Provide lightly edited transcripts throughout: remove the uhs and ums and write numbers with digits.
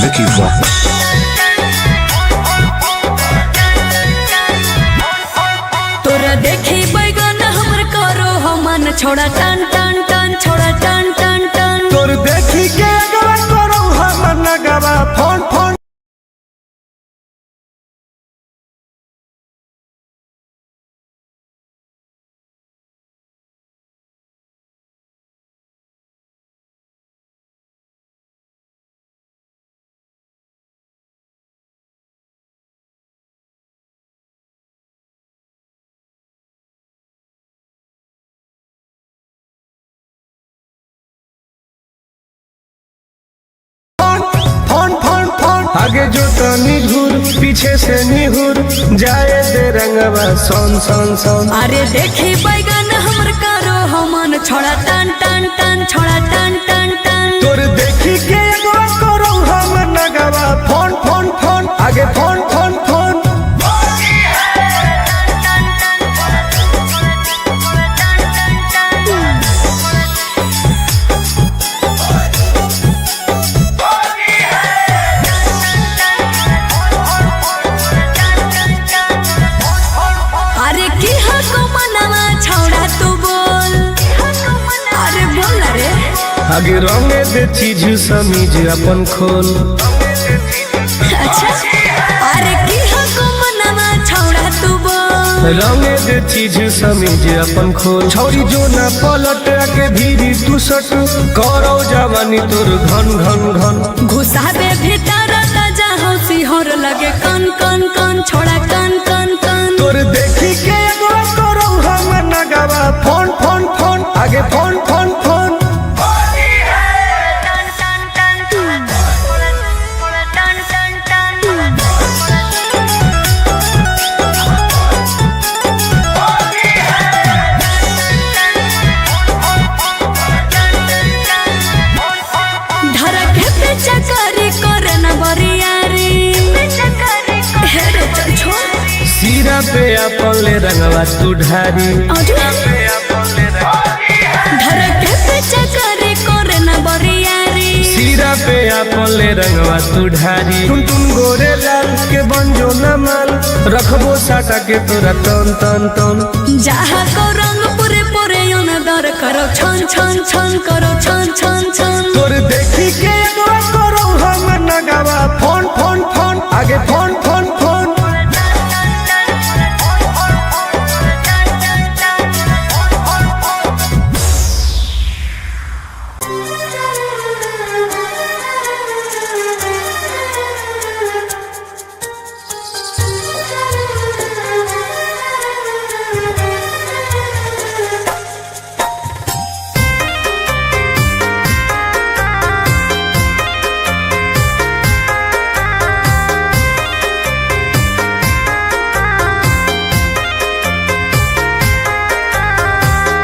Vicky Vox. तोरा देखी बैगन हमर करो हमन छोड़ा टन टन टन छोड़ा टन टन टन। तोर देखी के अगवा करो हम Nagwa phone phone. Phone phone phone आगे जो तनी घूर पीछे से निहुर जाए दे रंगवा सोन सोन सोन। अरे देखी बैगन हमर करो हमन छोड़ा टन टन टन छोड़ा टन टन टन। तोर देखी के अगवा करो हम नगवा फोन फोन फोन आगे फोन फोन फोन। अरे की हको मनवा छोड़ा तू बोल, अरे बोल ना रे। आगे रंगे दे चीज समीज अपन खोल। अच्छा अरे की हको मनवा छोड़ा तू बोल, रंगे दे चीज समीज अपन खोल। छौरी जो ना पलट आके भीरी तू सट करो जवानी तोर घन घन घन। घुसाबे भीतर त जहाँ सिंहर लगे कन कन कन छोड़ा कन कन कन। तोर देखी के अगवा करो हम नगवा फोन फोन फोन आगे फोन फोन फोन। धरक पे चकरी करे न बरियारी, हे रे चल छोड़। सीरा पे अपन ले रंगवा तू ढारी। धरक पे चकरी करे न बरियारी, सीरा पे अपन ले रंगवा तू ढारी। टुन टुन गोरे लाल के बंजो न माल रखबो साटा के तोरा तन तन तन। जहाँ को रंग पूरे पूरे अनदर करो छन छन छन करो छन छन छन। तोर देखी के अगवा करो हम नगवा फोन फोन फोन आगे फोन फोन फोन।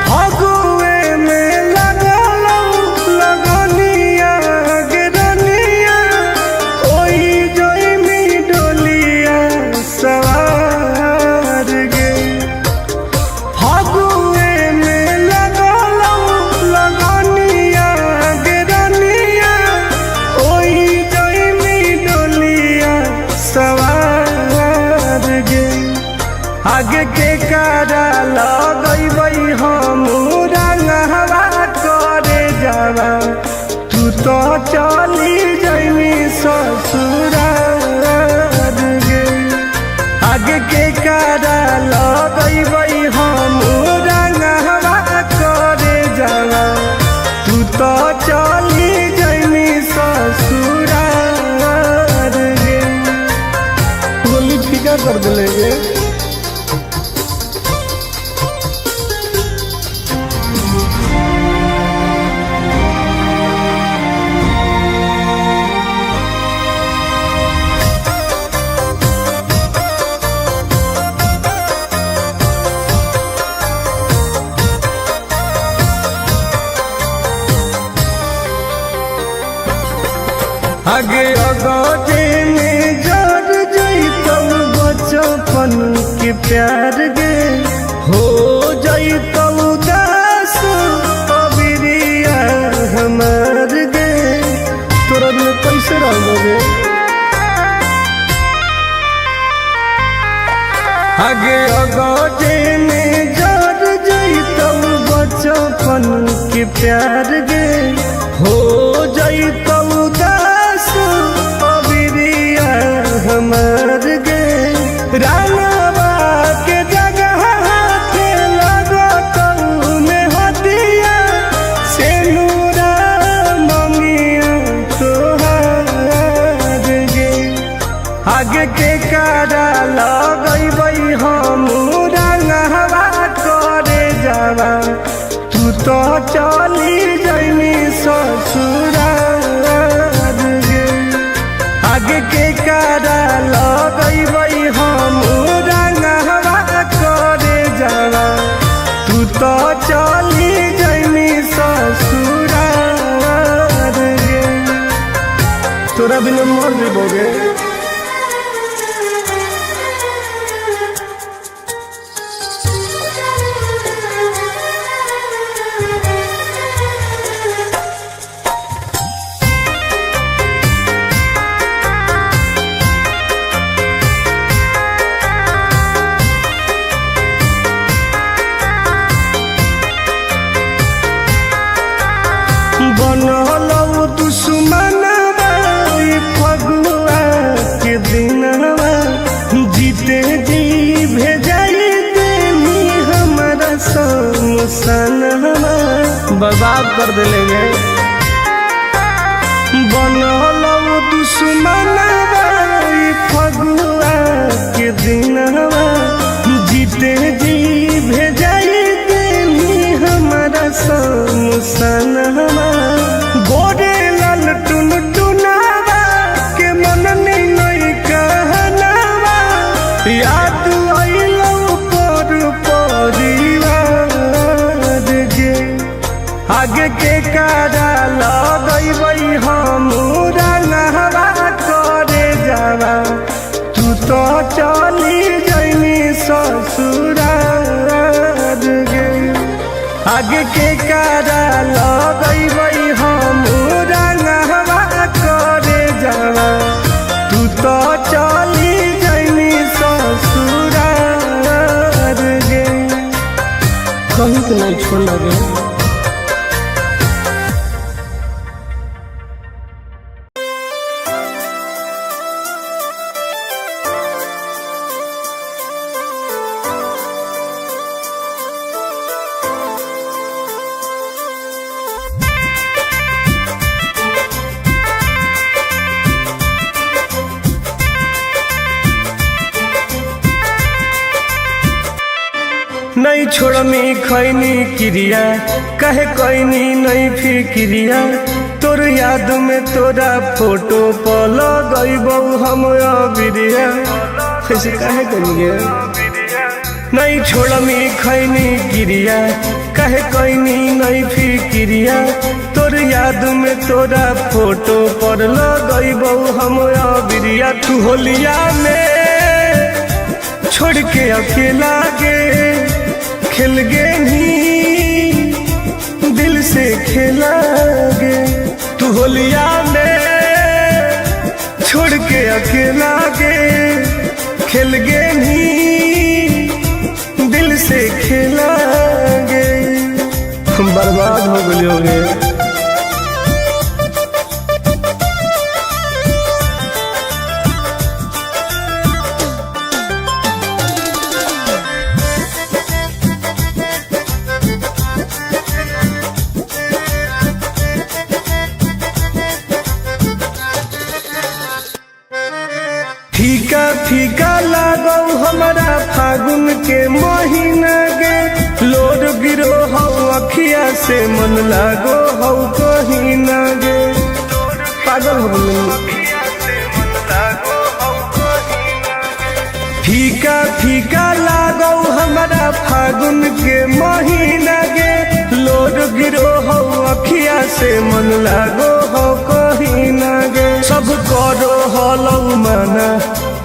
फगुए में लगलौ लगनिया गिरनिया ओई जोइमी डोलिया सवार गे। फगुए में लगलौ लगनिया गिरनिया ओई जोइमी डोलिया सवार गे। आगे के कारा लगैबै हम रंगवा करे जावा तू तो चली जैमी ससुरार गे। आगे के कारा लगैबै हम रंगवा करे जावा तू तो चली जैमी ससुरार गे। होली फीका कर दिले गे। आगे अगजे में जर जैतम बचपन के प्यार गे हो जैतम उदास अबिरिया हमार गे। तोरा में कैसे रह गे। आगे अगजे में जर जैतौ बचपन के प्यार गे, हो जैतौ दास अबिरिया हमार गे। रानवा के जगह हाथे लगतौ में हदिया, सेनुरा मंगिया तोहार गे। आगे के कारा लगैबै हम रंगवा करे जावा, तू तो चली जैनी ससुरार गे। आगे के कारा लगैबै हम रंगवा करे जावा, तू तो चली जैनी ससुरार गे। तोरा बिना मर जेबो गे। बनलौ दुश्मनवा फगुआ के दिनवा, जीते जी भेजाई देनी हमारा शमशानवा, बर्बाद कर दिले गे। बनलौ दुश्मनवा फगुआ के दिनवा, जीते जी भेजाई देनी हमारा शमशानवा। गोरे लाल टुन टुनावा के मन नहीं कहनावा, याद अइलौ पर परिवार गे। आगे के कारा लगैबै हम रंगवा करे जावा, तू तो चली जैनी ससुरार गे। आगे के कारा लगैबै हम रंगवा करे जावा, तू तो चली जैनी ससुरार गे। कहीं के नहीं छोड़ गे। नहीं छोड़मी खैनी क्रिया, कहे कैनी नहीं फिक्रिया, तोर याद में तोरा फोटो पर लगैबौ हम अबिरिया। ऐसे काहे करिए। नहीं छोड़मी खैनी क्रिया, कहे कैनी नहीं फिक्रिया, तोर याद में तोरा फोटो पर लगैबौ हम अबिरिया। तू होलिया में छोड़ के अकेला गे, खेल गे नी दिल से खेला गे। तू होलिया में छोड़ के अकेला गे, खेल गे नी दिल से खेला गे। हम बर्बाद हो गए हो गे। फीका फीका लागौ हमारा फागुन के महीना गे, लोड गिरो हौ अखिया से मन लागो हौ कहीं ना गे। पागल हो गई। फीका फीका लागौ हमारा फागुन के महीना गे, लोड गिरो हौ अखिया से मन लागो हौ कहीं ना गे। सब करो हलौ माना,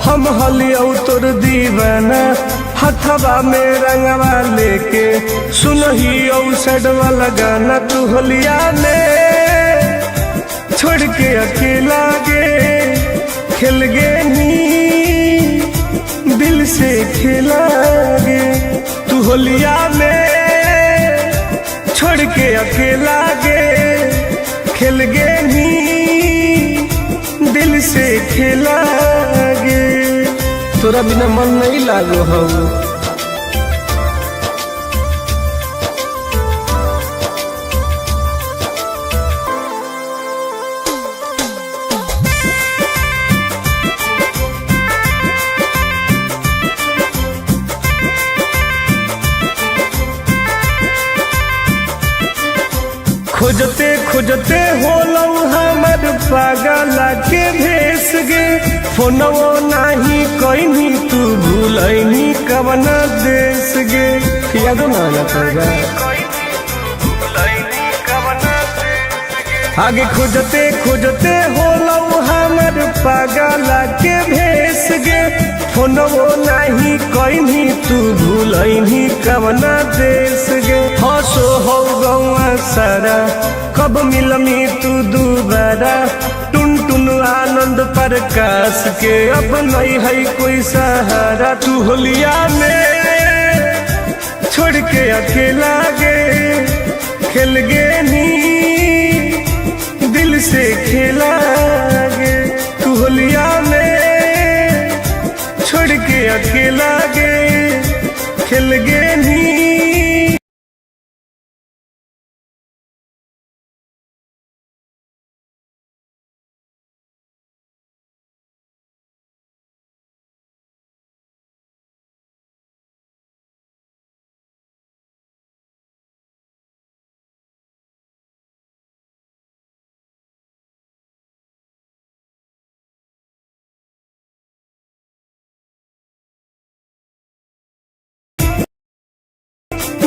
हम हलियौ तोर दीवाना, हथवा में रंगवा लेके सुनही औ सड वाला गाना। तू होलिया में छोड़ के अकेला गे, खेल गे नी दिल दिल से खेला गे। तू होलिया में छोड़ के अकेला गे खेल गे नी दिल से खेला गे। तोरा बिना मन नहीं लागो हौ। खोजते खोजते होलौ हमर पागल के भेस गे। फोनवो नाही कइनी तू भूलैनी कवना देश गे। यादो ना आना पड़ेगा। आगे खोजते खोजते होलौ हमर पागल के भेस गे। फोनवो नाही कइनी तू भूलैनी कवना देश गे। हंसो हौ गौआ सारा कब मिलमी तू दोबारा। टुन टुन आनंद प्रकाश के अब नहीं है कोई सहारा। तू होलिया में छोड़ के अकेला गे खेल गे नी दिल से खेला गे। तू होलिया में छोड़ के अकेला गे खेल गे नी।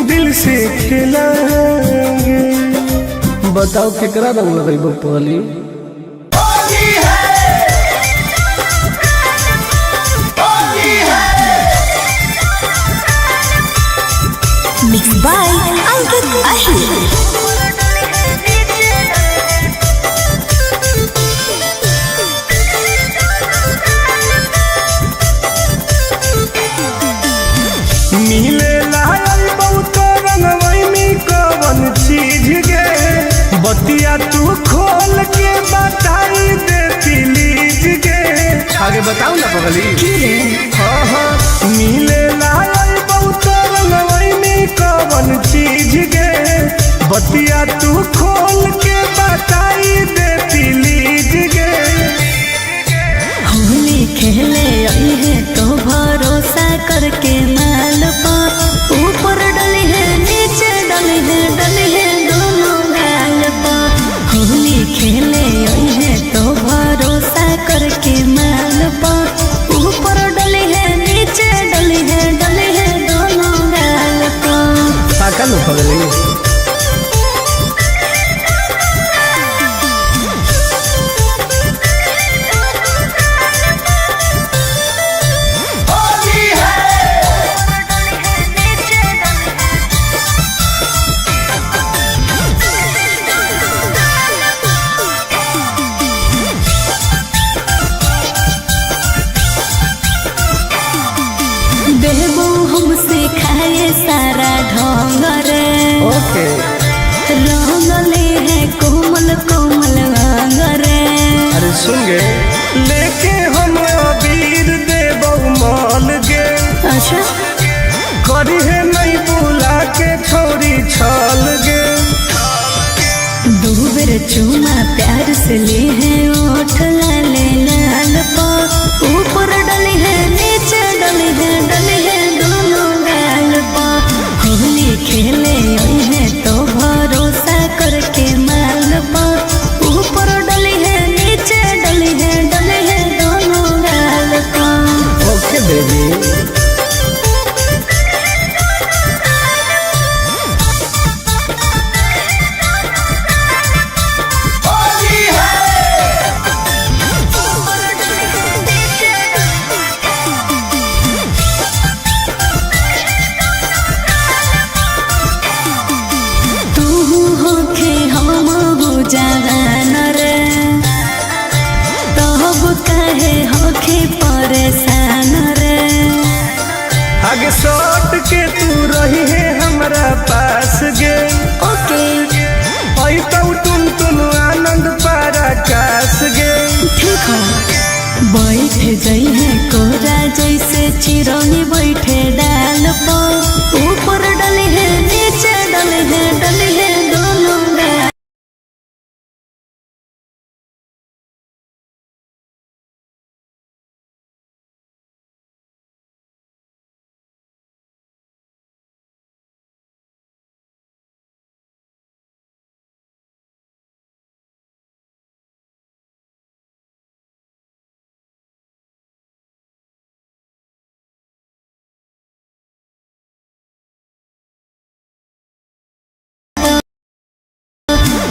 दिल से खेला गे। बताओ केकरा रंग लगेबो पहली। Mix by Ankit Ahir. मिले लायल बहुत रंगवई में कवन चीज गे। बतिया तू खोल के बताई दे प्लीज गे। आगे बताओ ना पगली। हाँ हाँ मिले लायल बहुत रंगवई में कवन चीज गे। बतिया तू खोल के बताई दे प्लीज गे। होली खेले आई है तो भरोसा करके माल पा। ऊपर डली है नीचे डली है डली है दोनों गाल पा। होली खेले आई है तो भरोसा करके माल पा। ऊपर डली है नीचे डली है डली है दोनों गाल पा। पागल हो पगली। देबो हमसे खाए सारा ढोंग रे। ओके रंगले है कोमल कोमल अंग रे। अरे सुन गे। लेके हम अबीर देबौ माल गे। अच्छा करिहे नहीं बुला के छोरी छाल गे। दो बेर चूमा प्यार से ले है ओठ लाले लाल पा। ऊपर डले है नीचे डले है डले है दोनों गाल पा। होली खेले आई है तो भरोसा करके माल पा। ऊपर डले है नीचे डले है डले है दोनों गाल पा। Okay baby. तू होखे हम हो जवान रे। तब काहे होखे परेशान रे। सट के तू रही है हमरा पास गे। ओके। ऐतौ टुन टुन आनंद पराकाश गे। ठीक हो। बैठ जई है कोरा जैसे चिरौनी बैठे डाल पर, ऊपर डले है नीचे डले है, डले है दोनों गाल।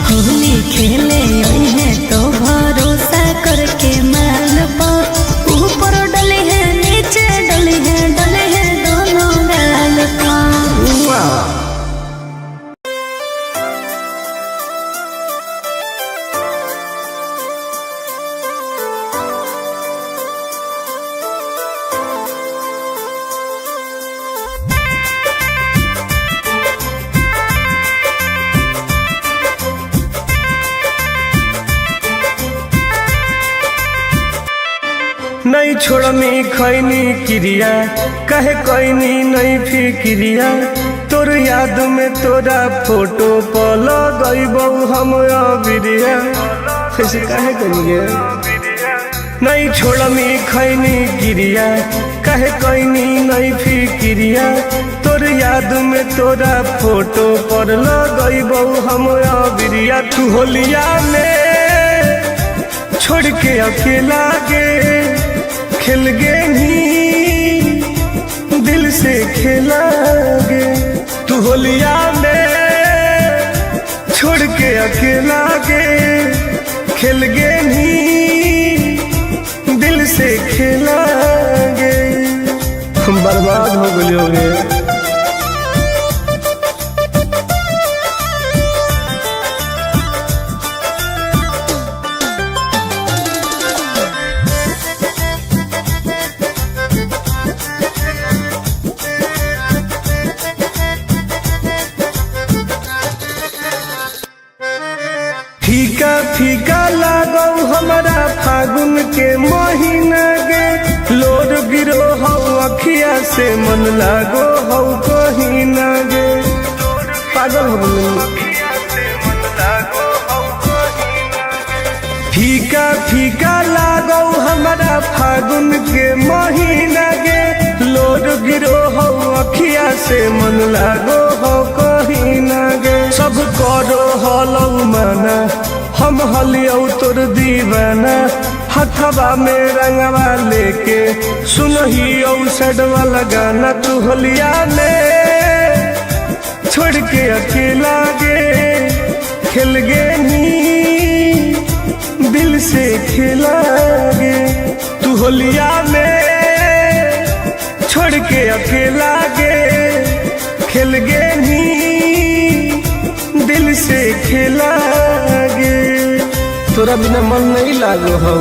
होली खेले आई है तो भरोसा करके माल पर, ऊपर डले है नीचे डले है, डले है दोनों गाल पर। नहीं छोड़नी खैनी क्रिया, कहे कैनी नहीं फिक्रिया, तोर याद में तोरा फोटो पर लगैबौ हम अबिरिया। ऐसे काहे करिए? नहीं छोड़नी खैनी क्रिया, कहे कैनी नहीं फिक्रिया, तोर याद में तोरा फोटो पर लगैबौ हम अबिरिया। तू होलिया में छोड़ के अकेला गे, खेल गे नी दिल से खेला गे। तू होलिया में छोड़ के अकेला गे, खेल गे नी दिल से खेला गे। हम बर्बाद हो गए हो गे। फीका फीका लागौ हमारा फागुन के महीना गे, लोर गिरो हौ अखिया से मन लागो हौ कहीं ना गे। पागल हो गए। फीका फीका लागौ हमारा फागुन के महीना गे, लोर गिरो हौ अखिया से मन लागो हौ कहीं ना गे। सब करो हलौ माना, हम हलियौ तोर दीवाना, हथवा में रंगवा लेके सुनही औ सडवा लगाना। तू होलिया में छोड़ के अकेला गे, खेल गे नी दिल से खेला गे। तू होलिया में छोड़ के अकेला गे, खेल गे नी दिल से खेला गे। तोरा बिना मन नहीं लागो हौ।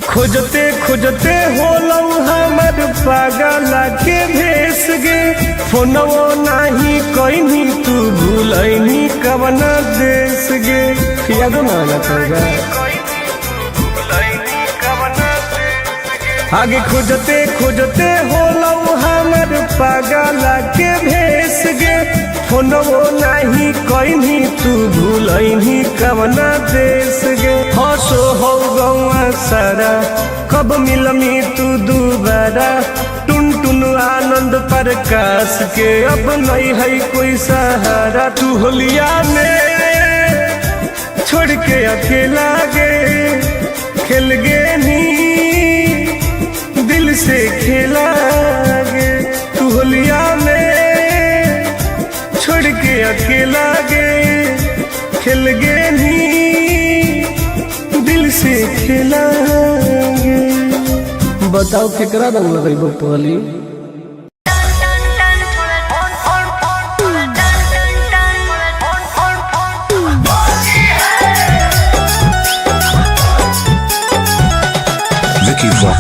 खोजते खोजते होलौ हमर पागला के भेस गे, फोनवो नाही कैनी तू भूलैनी कवना देश गे। यादो ना आना पड़ेगा। आगे खोजते खोजते होलौ हमर पागला के भेस गे, फोनवो नाही कैनी तू भूलैनी कवना देश गे। हंसो हौ गौआ सारा, कब मिलमी तू दोबारा, टुन टुन आनंद प्रकाश के अब नहीं है कोई सहारा। तू होलिया में छोड़ के अकेला गे, खेल गे नी दिल से खेला गे। तू होलिया में छोड़ के अकेला गे, खेल गे नी दिल से खेला बताओ केकरा रंग लगेबो पगली। Vicky Vox.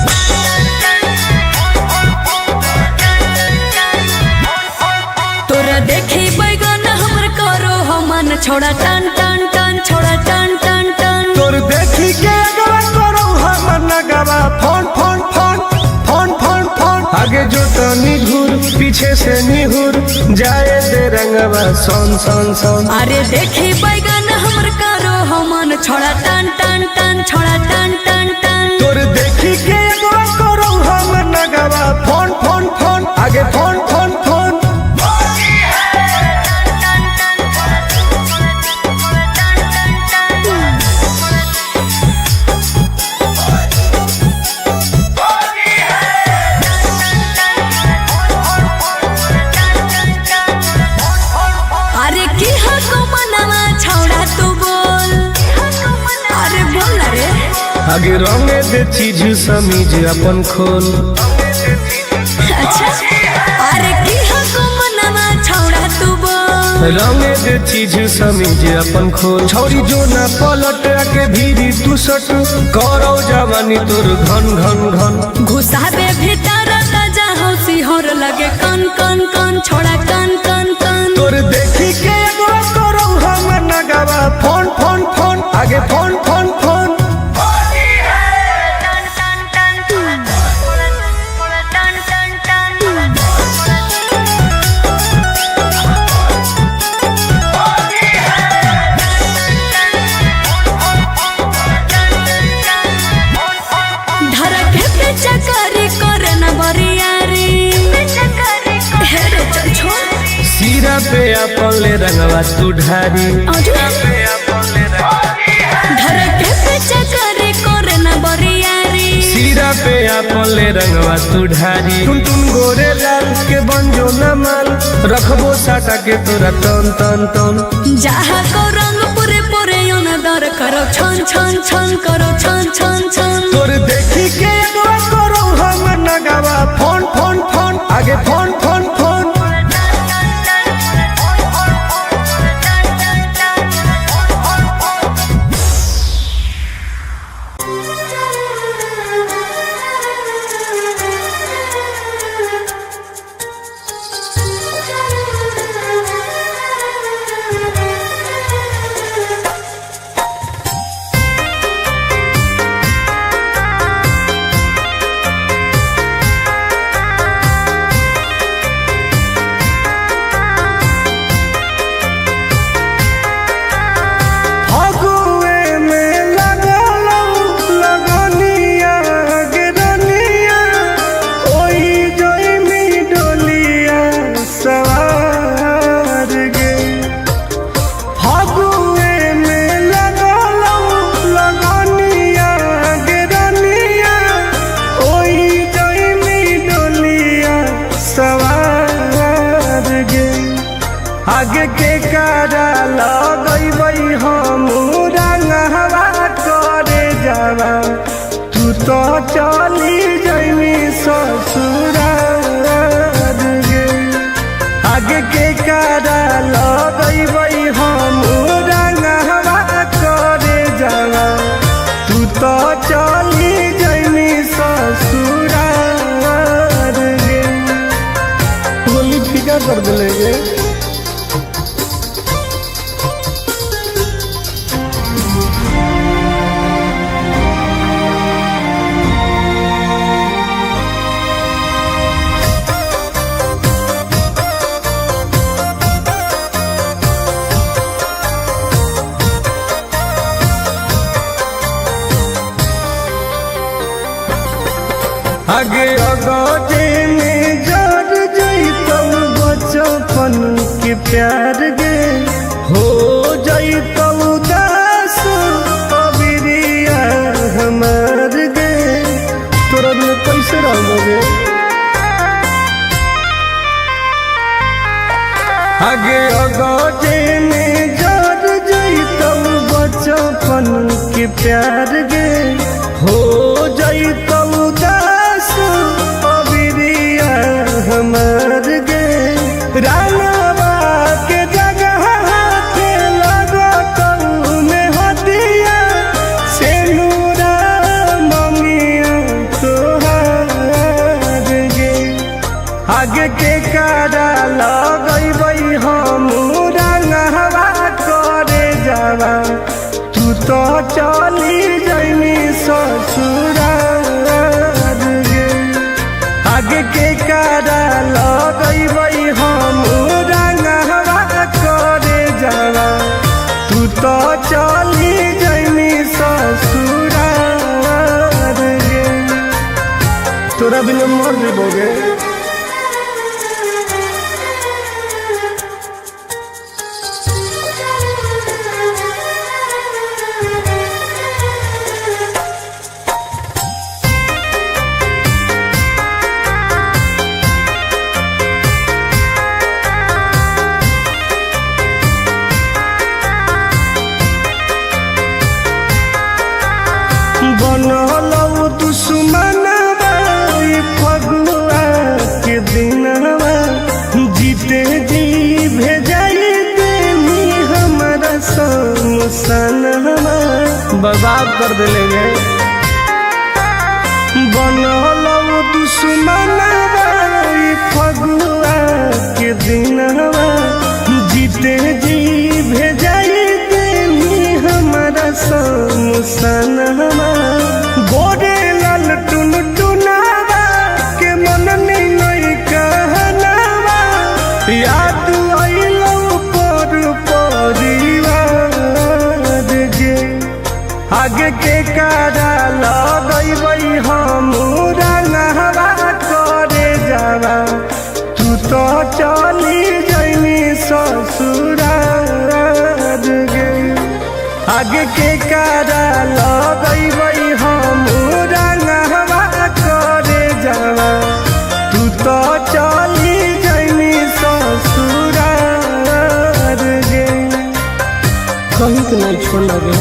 तोरा देखी बैगन हमर करो हमन छोड़ा टन टन टन छोड़ा टन टन टन। तोर देखी के अगवा करो हम Nagwa phone phone phone phone phone phone. आगे जो तनी घूर पीछे से निहुर जाए दे रंगवा सोन सोन सोन। अरे देखी बैगन हमर करो हमन छोड़ा टन टन टन छोड़ा टन टन टन। तोर देखी के अगवा करो हम नगवा फोन फोन फोन आगे फोन फोन फोन। अरे की हको मनवा छोड़ा तू बोल, अरे बोल ना रे। आगे रंगे दे चीज समीज अपन खोल। अच्छा अरे की हको मनवा छोड़ा तू बोल, रंगे दे चीज समीज अपन खोल। छौरी जो ना पलट आके भीरी तू सट करो जवानी तोर घन घन घन। घुसाबे भीतर ताजा हो सिंहर लगे कन कन कन छोड़ा कन कन कन। तोर देखी के अगवा करो हम नगवा फोन फोन फोन आगे फोन फोन फोन। धरक पे चकरी करे न बरियारी, हे रे चल छोड़। सीरा पे अपन ले रंगवा तू ढारी। धरक पे चकरी करे न बरियारी, सीरा पे अपन ले रंगवा तू ढारी। टुन टुन गोरे लाल के बंजो न माल रखबो साटा के तोरा तन तन तन। जहाँ को रंग पूरे पूरे दर करो छन छन छन करो छन छन छन। तोर देखी के अगवा करो हम नगवा फोन फोन फोन आगे फोन फोन फोन। फगुए में लगलौ लगनिया गिरनिया ओई जोइनी डोलिया सवार गे। फगुए में लगलौ लगनिया गिरनिया ओई जोइनी डोलिया सवार गे। आगे के कारा लगैबै हम रंगवा करे जावा तू तो चली जइमी ससुरार गे। आगे के कारा लगैबै हम रंगवा करे जावा तू तो चली जइमी ससुरार गे। होली फीका कर दिले गे। आगे अगजे में जर जैतौ बचपन के प्यार गे हो जैतौ दास अबिरिया हमार गे। तोरा बिना कैसे रहबो गे। आगे अगजे में जर जैतौ बचपन के प्यार गे हो जैतौ दास तो चली जैनी ससुरार गे। तोरा बिना मर जेबोगे। बनलौ दुश्मनवा ई फगुआ के दिनवा, जीते जी भेजाई देनी हमरा शमशानवा। बर्बाद कर देले गे। बनलौ दुश्मनवा ई फगुआ के दिनवा, जीते जी भेजाई देनी हमरा शमशानवा। गोरे लाल टुन टुनावा के मन नहीं कहनावा, याद अइलौ पर परिवार गे। आगे के कारा लगैबै हम रंगवा करे जावा, तू तो चली जैनी ससुरार गे। आगे के कारा लगैबै हम रंगवा करे जावा, तू तो चली जैनी ससुरार गे। कहीं के नहीं छोड़ लगे।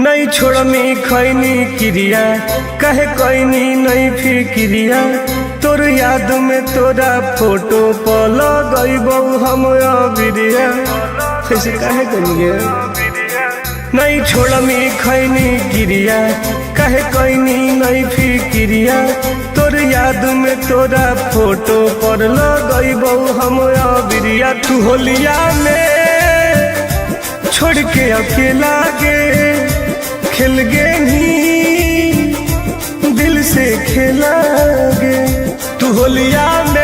नहीं छोड़नी खैनी क्रिया, कहे कैनी नहीं फिक्रिया, तोर याद में तोरा फोटो पर लगैबौ हम अबिरिया। ऐसे काहे करिए? नहीं छोड़नी खैनी क्रिया, कहे कैनी नहीं फिक्रिया, तोर याद में तोरा फोटो पर लगैबौ हम अबिरिया। तू होलिया में छोड़ के अकेला गे, खेल गे नी दिल से खेला गे। तू होलिया में